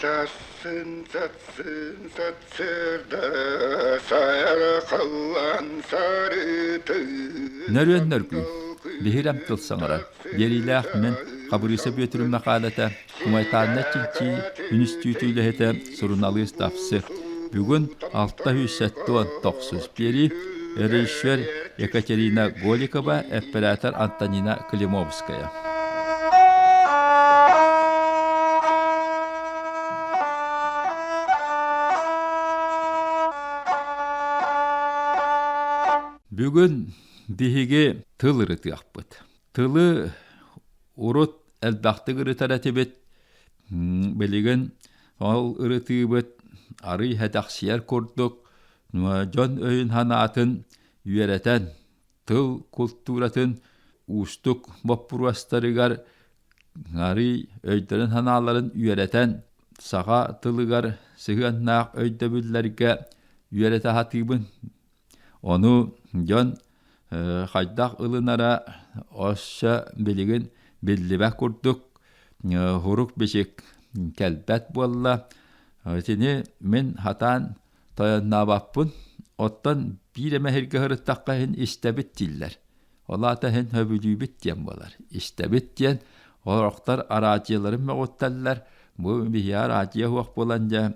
Сарсын сарсын сарсыарда сайархаллан сарытыы Нөрүөн нөргүй, биһирэм тыл саҥарар, биэриилээх мин Хабырыыса Бүөтүрүм мэхээлэтэ, Кумайтаанна чинчии үнүстүүтү үлэһитэ, суруналыыс Тапсы. Бүгүн 679 биэрии, режиссер Екатерина Голикова, эппэрээтэр Антонина Климовская. Бүгүн биһиги тыл ырытыахпыт. Тылы урут элбэхтик ырытар этибит. Билигин ол ырытыыбыт арый сэдэхсийэр курдук дьон өйүн-санаатын үөрэтэн, тыл култууратын уустук боппуруостарыгар арый өйдөрүн-санааларын үөрэтэн, саха тылыгар сыһыаннаах өйдөбүллэргэ үөрэтэ сатыыбын. Ону дьон хайдах ылынара өссө билигин биллибэт курдук сурук-бичик кэлбэт буолла. Итини мин сатаан тойоннообоппун. Оттон биир эмэ сиргэ сырыттахха иһин истэбит дииллэр. Ол аата иһин сөбүлүүбүт диэн буолар. Истэбит диэн олохтор араадьыйаларын мөҕүттэллэр. Бу биһиэхэ араадьыйа суох буолан дьэ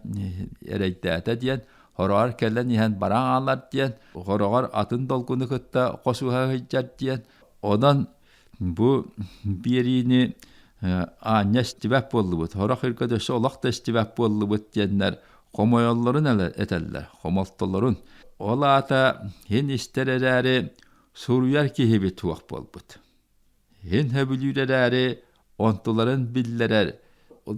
эрэйдээтэ диэн хороҕор кэлэн иһэн баран хаалар диэн, хороҕор атын долгуну кытта хосуһа сылдьар диэн. Онон бу биэриини аанньа истибэт буоллубут, сорох иргэ өссө олох да истибэт буоллубут диэннэр хомойоллорун этэллэр, хомолтолорун. Ол аата иһин истэр эрээри суруйар киһибит суох буолбут. Иһин сөбүлүүр эрээри онтуларын биллэрэр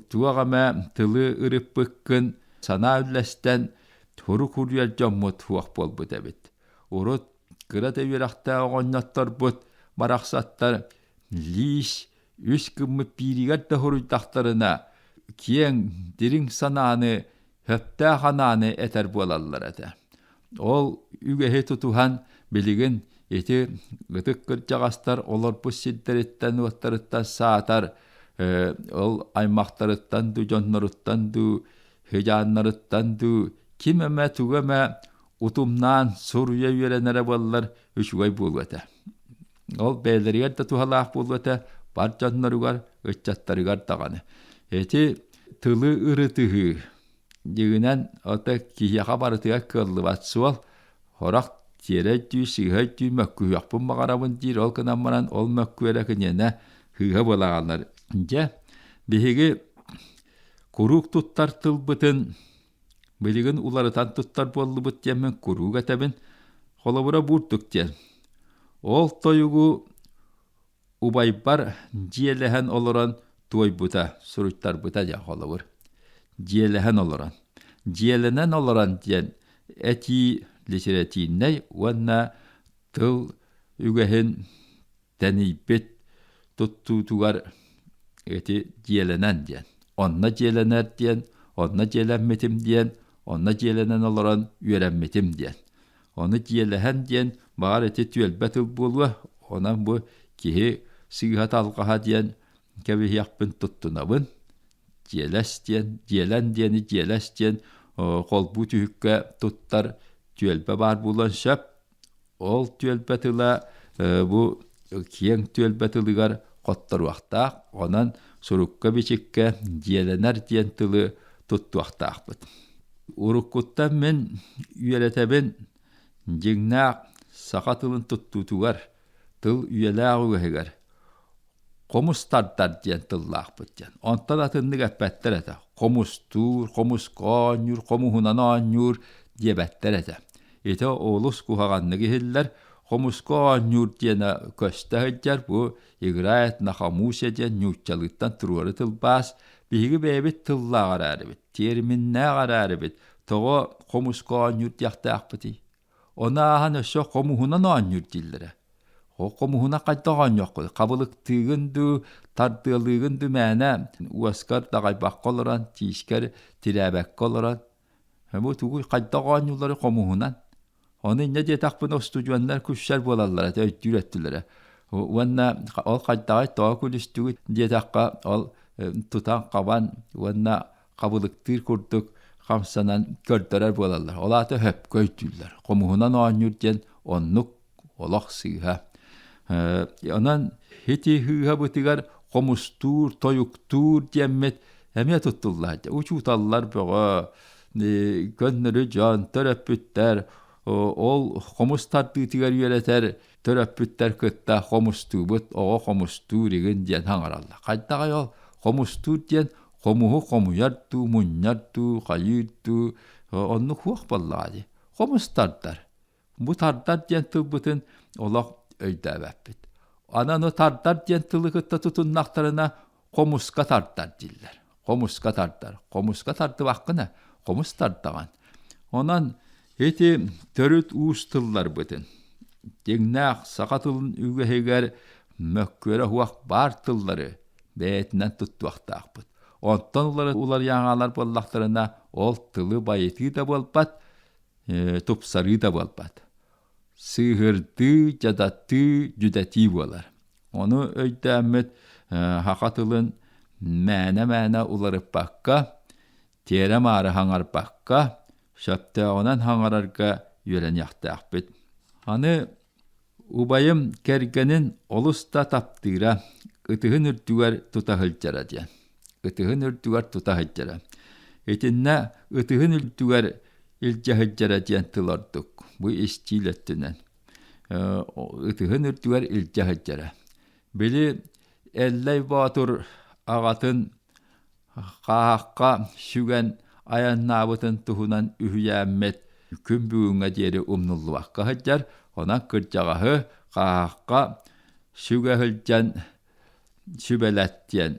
туох эмэ тылы ырыппыккын санаа үллэстэн турук уруйар дьоммут суох буолбут эбит. Урут кыра да үөрэхтээх оҕонньотторбут барахсаттар лиис үс гыммыт бииригэр да суруйдахтарына киэҥ, дириҥ санааны, сөптөөх анааны этэр буолаллар этэ. Ол үгэһи тутуһан билигин ити ытык кырдьаҕастар олорбут сирдэриттэн-уоттарыттан саатар ол аймахтарыттан дуу, дьонноруттан дуу, сыдьааннарыттан дуу ким эмэ тугу эмэ утумнаан суруйа үөрэнэрэ буоллар үчүгэй буолуо этэ. Ол бэйэлэригэр да туһалаах буолуо этэ, бар дьонноругар, ыччаттарыгар даҕаны. Ити тылы ырытыһыы дьиҥинэн ото киһиэхэ барытыгар кыаллыбат суол. Сорох тиэрэ өйдүү, сыыһа өйдүү мөккүһүөхпүн баҕарабын диир, ол гынан баран ол мөккүөрэ киниэнэ сыыһа буолаҕалар. Дьэ, биһиги куруук туттар тылбытын Билигин уларытан туттар буоллубут диэммин куруук этэбин. Холобура буурдук диэн. Ол тойугу убайбар дьиэлэһэн олорон туойбута, суруйтарбыта диэн холобур. Дьиэлэһэн олорон. Дьиэлэнэн олорон диэн этии литэрэтиирнэй уонна тыл үгэһин тэнийбит туттуутугар ити дьиэлэнэн диэн. Онно дьиэлэнэр диэн, онно дьиэлэммитим диэн, онно дьиэлэнэн олорон үөрэммитим диэн. Ону дьиэлэһэн диэн баҕар ити түөлбэ тыл буолуо, онон бу киһи сыыһа-талҕаһа диэн кэбиһиэхпин туттунабын. Дьиэлэс диэн, дьиэлэн диэни дьиэлэс диэн холбуу түһүккэ туттар түөлбэ баар буолуон сөп. Ол түөлбэ тыла бу киэҥ түөлбэ тылыгар хотторуохтаах, онон сурукка-бичиккэ дьиэлэнэр диэн тылы туттуохтаахпыт. Уруккуттан мин үөрэтэбин дьиҥнээх саха тылын туттуутугар, тыл үйэлээх үгэһигэр хомус тардар диэн тыллаахпыт диэн. Онтон атыннык эппэттэр этэ. Хомустуур, хомуска оонньуур, хомуһунан оонньуур диэбэттэр этэ. Ити олус куһаҕаннык иһиллэр. Хомуска оонньуур диэнэ көстө сылдьар. Бу играет на хомусе диэн нууччалыыттан туруору тылбаас. Биһиги бэйэбит тыллаах эрээрибит, терминнээх эрээрибит. Тоҕо хомуска оонньуур диэхтээхпитий? Ону ааһан өссө хомуһунан оонньуур дииллэрэ. Хомуһунан хайдах оонньуоххун? Хабылыктыыгын дуу, тардыалыыгын дуу мээнэ уоскар даҕайбакка олорон, тиискэр тирээбэккэ олорон. Бу тугуй хайдах оонньууллары хомуһунан? Ону инньэ диэтэхпинэ устудьуоннар күлсэр буолаллара, өйдүүр өттүлэрэ. Уонна ол хайдаҕай тоҕо күлүстүгүт диэтэххэ, ол тутан-хабан уонна хабылыктыыр курдук хамсанан көрдөрөр буолаллар. Ол аата хөпкө өйдүүллэр. Хомуһунан оонньуур диэн оннук олох сыыһа. Онон ити сыыһабытыгар хомустуур, тойуктуур диэммит эмиэ туттуллааччы. Учууталлар бөҕө, көннөрү дьон, төрөппүттэр ол хомус тардыытыгар үөрэтэр төрөппүттэр кытта хомустуубут, оҕо хомустуур игин диэн хаҥараллар. Хайдаҕай ол хомустуур диэн хомуһу хомуйар дуу, мунньар дуу, хайыыр дуу, оннук суох буоллаҕа дии. Хомус тардар. Бу тардар диэн тылбытын олох өйдөөбөппүт. Анан ону тардар диэн тылы кытта тутуннахтарына хомуска тардар дииллэр. Хомуска тардар. Хомуска тардыбаккына хомус тардаҕын. Онон ити төрүт уус тылларбытын дьиҥнээх саха тылын үгэһигэр мөккүөрэ суох баар тыллары бэйэтинэн туттуохтаахпыт. Онтон уларыйаҥалар буоллахтарына ол тылы байытыы да буолбат, тупсарыы да буолбат. Сыыһырдыы, дьадаттыы, дьүдэтии буолар. Ону өйдөөммүт саха тылын мээнэ-мээнэ уларыппакка, тиэрэ-маары хаҥарбакка, сөптөөҕүнэн хаҥарарга үөрэниэхтээхпит. Аны убайым кэргэнин олус да таптыыра, ытыһын үрдүгэр тута сылдьара диэн. Ытыһын үрдүгэр тута сылдьара. Итиннэ ытыһын үрдүгэр илдьэ сылдьара диэн тыл ордук. Бу истиил өттүнэн. Ытыһын үрдүгэр илдьэ сылдьара. Били Эллэй Боотур аҕатын хааһахха сүгэн айаннаабытын туһунан үһүйээммит күн бүгүҥҥэ диэри умнуллубакка сылдьар. Онон кырдьаҕаһы хааһахха сүгэ сылдьан сүбэлэт диэн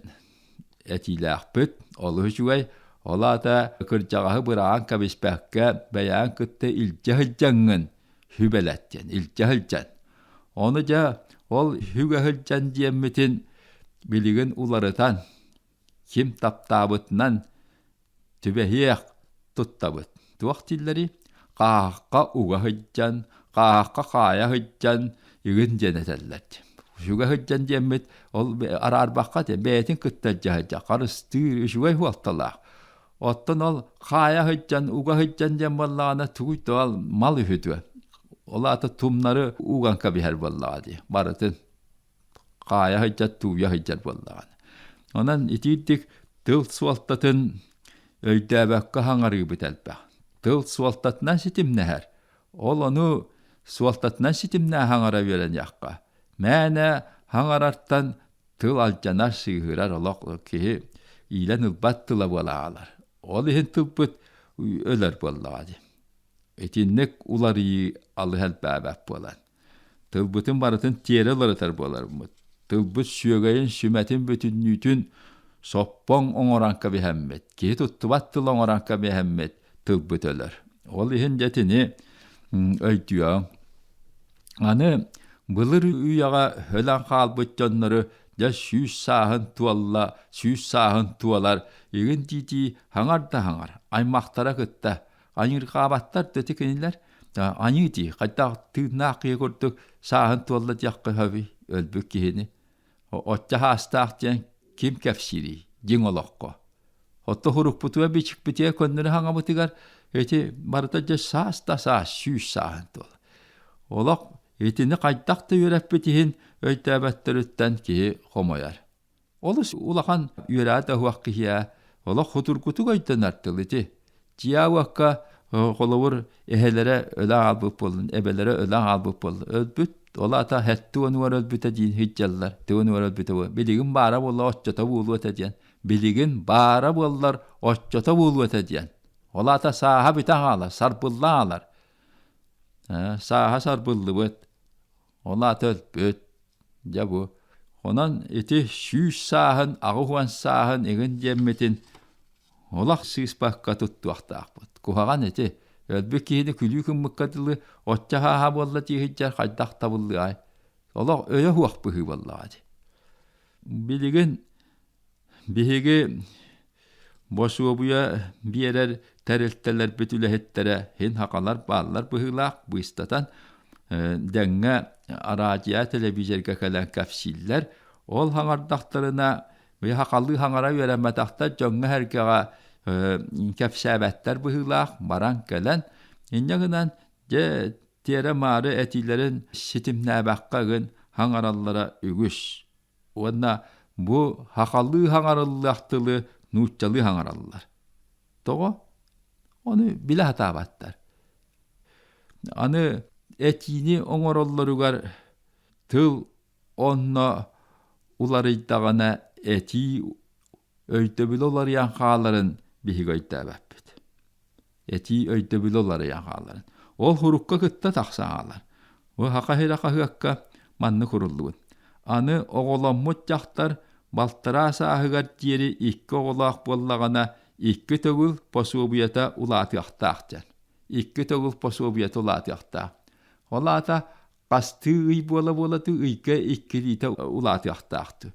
этиилээхпит. Олус үчүгэй. Ол аата кырдьаҕаһы быраҕан кэбиспэккэ бэйэҕин кытта илдьэ сылдьаҥҥын сүбэлэт диэн илдьэ сылдьан. Ону дьэ ол сүгэ сылдьан диэммитин билигин уларытан ким таптаабытынан түбэһиэх туттабыт. Туох дииллэрий? Хааһахха уга сылдьан, хааһахха хаайа сылдьан игин диэн этэллэр. Үчүгэй сылдьан диэммит ол араарбакка диэн бэйэтин кытта илдьэ сылдьар, харыстыыр үчүгэй суолталаах. Оттон ол хаайа сылдьан, уга сылдьан диэн буоллаҕына тугуй да ол мал үһү дуо? Ол аата тумнары уган кэбиһэр буоллаҕа дии барытын. Хаайа сылдьар, тууйа сылдьар буоллаҕына. Онон итиирдик тыл суолтатын өйдөөбөккө хаҥарыыбыт элбэх. Тыл суолтатынан ситимнэһэр. Ол ону суолтатынан ситимнээн хаҥара үөрэниэххэ. Мээнэ хаҥарартан тыл алдьанар, сыыһырар олох киһи иилэн ылбат тыла буола хаалар. Ол иһин тылбыт өлөр буоллаҕа дии. Итинник уларыйыы алыс элбээбэт буолан. Тылбытын барытын тиэрэ уларытар буоларбыт. Тылбыт сүөгэйин, сүмэтин бүтүннүүтүн соппоҥ оҥорон кэбиһэммит, киһи туттубат тыл оҥорон кэбиһэммит тылбыт өлөр. Ол иһин дьэ итини өйдүөҥ. Аны былыр үйэҕэ өлөн хаалбыт дьоннору дьэ 100 сааһын туолла, 100 сааһын туолар, игин дии-дии хаҥар да хаҥар, аймахтара кытта аньыырҕаабаттар да ити кинилэр аньыы дии хайдах тыыннаах киһи курдук сааһын туолла диэххэ сөбүй өлбүт киһини оччо саастаах диэн ким кэпсиирий дьиҥ олоххо отто урукпутугар бичикпитигэр көннөрү хаҥабытыгар ити барыта дьэ саас да саас 100 сааһын туола олох итини хайдах да үөрэппит иһин өйдөөбөттөрүттэн киһи хомойор. Олус улахан үөрээ да уһуох киһиэ олох судургутук өйдөнөр тыл ити. Дьиэ-уокка холобур эһэлэрэ өлө хаалбыт буоллун, эбэлэрэ өлө хаалбыт буоллун. Өлбүт, ол аата 70-угар өлбүтэ диин сылдьаллар. 70-угар өлбүтэ буолла. Билигин баара буолла оччото буолуо этэ диэн. Билигин баара буоллар оччото буолуо этэ диэн. Ол аата сааһа бүтэн хаалар, сарбыллан хаалар. Сааһа сарбыллыбыт. Ол аата өлбүт. Дьэ бу. Онон ити 100 сааһын, 80 сааһын игин диэммитин олох сыыспакка туттуохтаахпыт. Куһаҕан ити. Өлбүт киһини күлүү гыммыкка дылы оччо хааһа буолла дии сылдьар хайдах табыллыай? Олох өйө суох быһыы буоллаҕа дии. Билигин биһиги босуобуйа биэрэр тэрилтэлэрбит үлэһиттэрэ син сахалар бааллар быһыылаах быыстатан дэҥҥэ араадьыйа телевизорга кэлэн кэпсииллэр. Ол хаҥардахтарына сахалыы хаҥара үөрэммэтэхтэр дьоҥҥо-сэргэҕэ. кэпсээбэттэр быһыылаах баран кэлэн инньэ гынан дьэ тиэрэ-маары этиилэрин ситимнээбэххэ гын хаҥараллара үгүс. Уонна бу сахалыы хаҥарыллыах тылы нууччалыы хаҥараллар. Тоҕо? Ону билэ сатаабаттар. Аны этиини оҥороллоругар тыл онно уларыйдаҕына этии өйдөбүлэ уларыйан хааларын биһиги өйдөөбөппүт. Этии өйдөбүлэ уларыйан хааларын. Ол сурукка кытта тахсан хаалар. Бу Саха сирэ хаһыакка маннык суруллубут. Аны оҕоломмут дьахтар балтараа сааһыгар диэри икки оҕолоох буоллаҕына икки төгүл пособиета улаатыахтаах диэн. Икки төгүл пособиета улаатыахтаах. Ол аата хастыы ый буола-буола ыйга иккилиитэ улаатыахтаахтыы.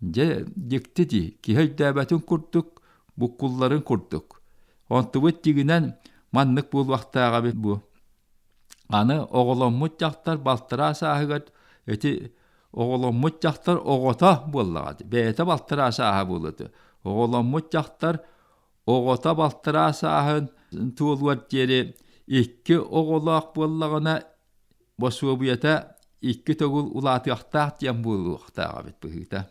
Дьэ, дьикти дии, киһи өйдөөбөтүн курдук, буккулларын курдук. Онтубут дьиҥинэн маннык буолуохтааҕа эбит бу. Аны оҕоломмут дьахтар балтараа сааһыгар ити оҕоломмут дьахтар оҕото буоллаҕа дии, бэйэтэ балтараа сааһа буолуо Оҕоломмут дьахтар оҕото балтараа сааһын туолуор диэри икки оҕолоох буоллаҕына босуобуйата икки төгүл улаатыахтаах диэн буолуохтаах эбит быһыыта.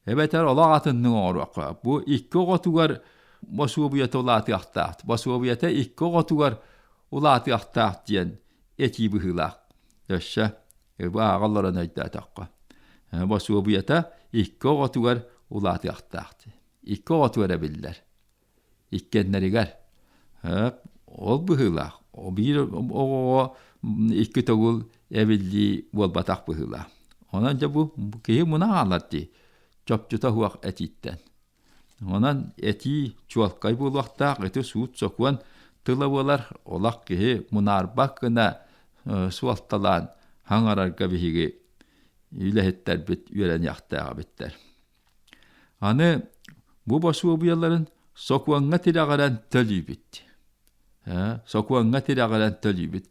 Эбэтэр олох атыннык оҥоруохха. Бу икки оҕотугар босуобуйата улаатыахтаах. Босуобуйата икки оҕотугар улаатыахтаах диэн этии быһыылаах. Өссө бу ааҕа олорон өйдөөтөххө. Босуобуйата икки оҕотугар улаатыахтаах. Икки оҕотугар эбиллэр. Иккиэннэригэр. Ол быһыылаах. Биир оҕоҕо икки төгүл эбиллии буолбатах быһыылаах. Онон дьэ бу киһи муна хаалар дии. Чопчута суох этииттэн. Онон этии чуолкай буолуохтаах, ити суут-сокуон тыла буолар, олох киһи мунаарбат гына суолталаан хаҥарарга биһиги үлэһиттэрбит үөрэниэхтээх эбиттэр. Аны бу босуобуйаларын сокуоҥҥа тирэҕирэн төлүүбүт. Сокуоҥҥа тирэҕирэн төлүүбүт.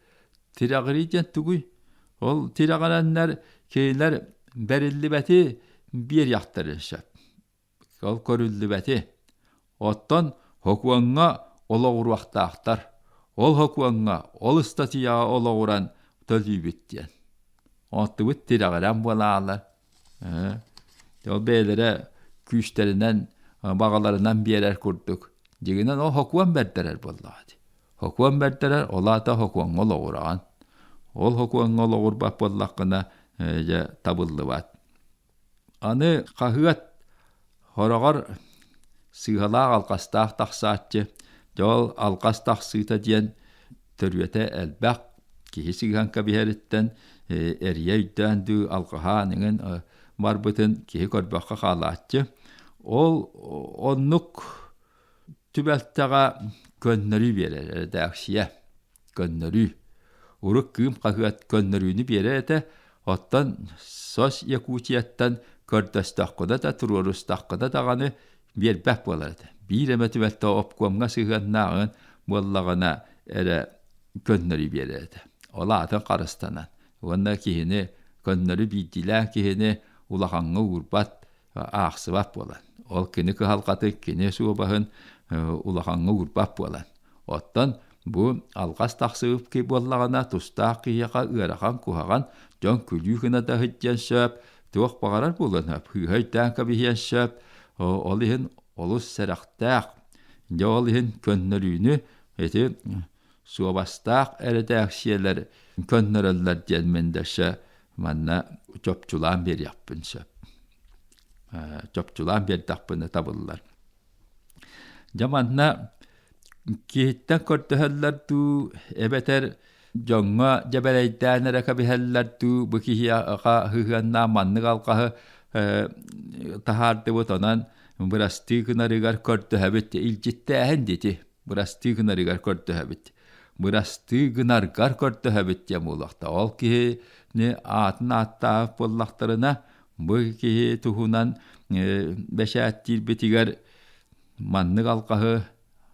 Тирэҕирии диэн тугуй? Ол тирэҕирэннэр кинилэр бэриллибэти биэриэхтэрин сөп. Ол көрүллүбэти. Оттон сокуоҥҥа олоҕуруохтаахтар. Ол сокуоҥҥа, ол ыстатыйаҕа олоҕуран төлүүбүт диэн. Оттубут тирэҕирэн буолаалар. Ол бэйэлэрэ күүстэринэн, баҕаларынан биэрэр курдук. Дьиҥинэн ол сокуон бэрдэрэр буоллаҕа дии. Сокуон бэрдэрэр, ол аата сокуоҥҥа олоҕураҕын. Ол сокуоҥҥа олоҕурбат буоллаххына, дьэ, табыллыбат. Аны хаһыат сороҕор сыыһалаах алҕастаах тахсааччы, дьэ ол алҕас тахсыыта диэн төрүөтэ элбэх, киһи сыыһан кэбиһэриттэн эрийэ өйдөөн дуу, алҕаһаан иҥин барбытын киһи көрбөххө хаалааччы. Ол оннук түбэлтэҕэ көннөрүү биэрэр эрэдээксийэ көннөрүү. Урут Кыым хаһыат көннөрүүнү биэрэр этэ, оттон СОС Якутияттан көрдөстөххүнэ да, туруорустаххына даҕаны биэрбэт буолар этэ. Биир эмэ түбэлтэ обкомҥа сыһыаннааҕын буоллаҕына эрэ көннөрүү биэрэр этэ. Ол аатын харыстанан. Уонна киһини көннөрү биирдиилээн киһини улахаҥҥа уурбат, аахсыбат буолан. Ол кини кыһалҕатын, кини суобаһын улахаҥҥа уурбат буолан. Оттон бу алҕас тахсыбыт киһи буоллаҕына, тустаах киһиэхэ ыарахан, куһаҕан, дьон күлүү гына да сылдьыан сөп, туох баҕарар буолуон сөп, сыыһа өйдөөн кэбиһиэн сөп. Ол иһин олус сэрэхтээх. Дьэ ол иһин көннөрүүнү ити суобастаах эрэдээксийэлэр көннөрөллөр диэн мин да өссө манна чопчулаан биэриэхпин сөп. Чопчулаан биэрдэхпинэ табыллар. Дьэ манна киһиттэн көрдөһөллөр дуу, эбэтэр дьоҥҥо дьэбэрэйдээн эрэ кэбиһэллэр дуу, бу киһиэхэ сыһыаннаах маннык алҕаһы таһаардыбыт, онон бырастыы гынарыгар көрдөһөбүт, илдьиттээһин дити бырастыы гынарыгар көрдөһөбүт. Бырастыы гынаргар көрдөһөбүт диэн буолуохтаах. Ол киһини аатын ааттаабыт буоллахтарына, бу киһи туһунан бэчээттиирбитигэр маннык алҕаһы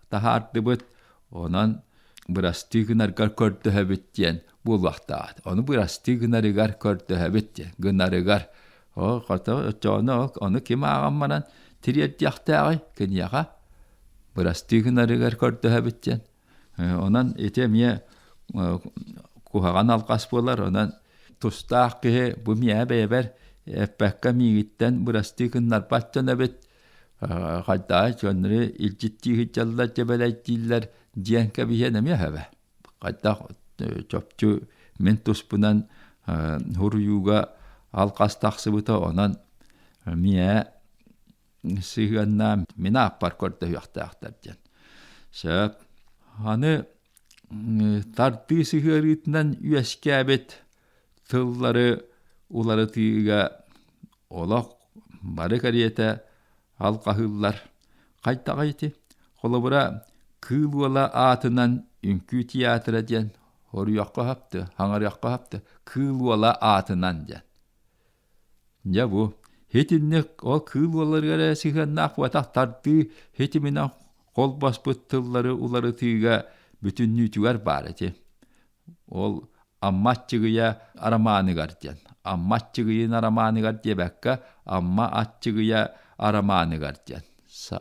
таһаардыбыт, онон бырастыы гынаргар көрдөһөбүт диэн буолуохтаах. Ону бырастыы гынарыгар көрдөһөбүт диэн гынарыгар ол оччоҕуна ону ким ааҕан баран тириэрдиэхтээҕий киниэхэ? Бырастыы гынарыгар көрдөһөбүт диэн. Онон ити эмиэ куһаҕан алҕас буолар. Онон тустаах киһи бу миэхэ бэйэбэр эппэккэ миигиттэн бырастыы гыннарбат дьон эбит. Хайдааҕы дьоннору илдьиттии сылдьаллар, дьэбэлэйдииллэр диэн кэбиһиэн эмиэ сөбө. Хайдах чопчу мин туспунан суруйууга алҕас тахсыбыта, онон миэ сыһыаннаан мин ааппар көрдөһүөхтээхтэр диэн. Сөп. Аны тардыы сыһыарыытынан үөскээбит тыллары уларытыыга олох бары кэриэтэ алҕаһыыллар. Хайдаҕый ити? Холобура, Кыыл Уола аатынан үҥкүү театра диэн хоруйуохха сөптө, хаҥарыахха сөптө. Кыыл Уола аатынан диэн. Дьэ бу итинник ол кыыл уолларыгар эрэ сыһыаннаах буотах тардыы ситиминэн холбоспут тыллары уларытыыга бүтүннүүтүгэр баар ити. Ол Амма Аччыгыйа арамааныгар диэн. Амма Аччыгыйын арамааныгар диэбэккэ, Амма Аччыгыйа арамааныгар диэн.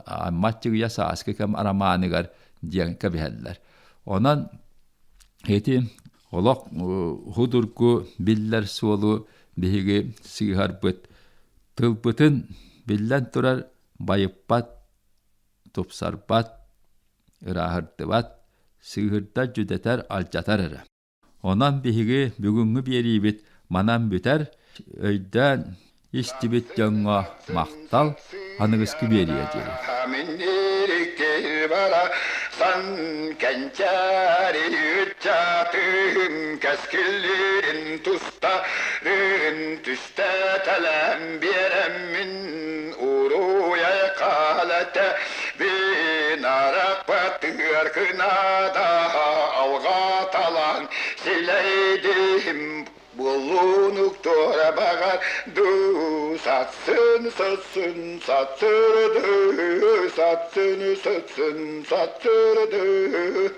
Амма Аччыгыйа сааскы кэм арамааныгар диэн кэбиһэллэр. Онон ити олох худургу биллэр суолу биһиги сыыһарбыт. Тылбытын биллэн турар байыппат, тупсарбат, ырааһырдыбат, сыыһырдар, дьүдэтэр, алдьатар эрэ. Онон биһиги бүгүҥҥү биэриибит манан бүтэр. Өйдөөн истибит дьоҥҥо махтал, аныгыскы биэриигэ диэри. Сан кэнчээри ыччатыһын кэскиллирин тустарын түстэтэлээн биэрэммин уруйай хаалата бин арахпатыгар кынаада алҕаталаан силэйдим Буллунук туора баҕар дуу сатсын сытсын сатсырды сатсын сытсын сатсырды.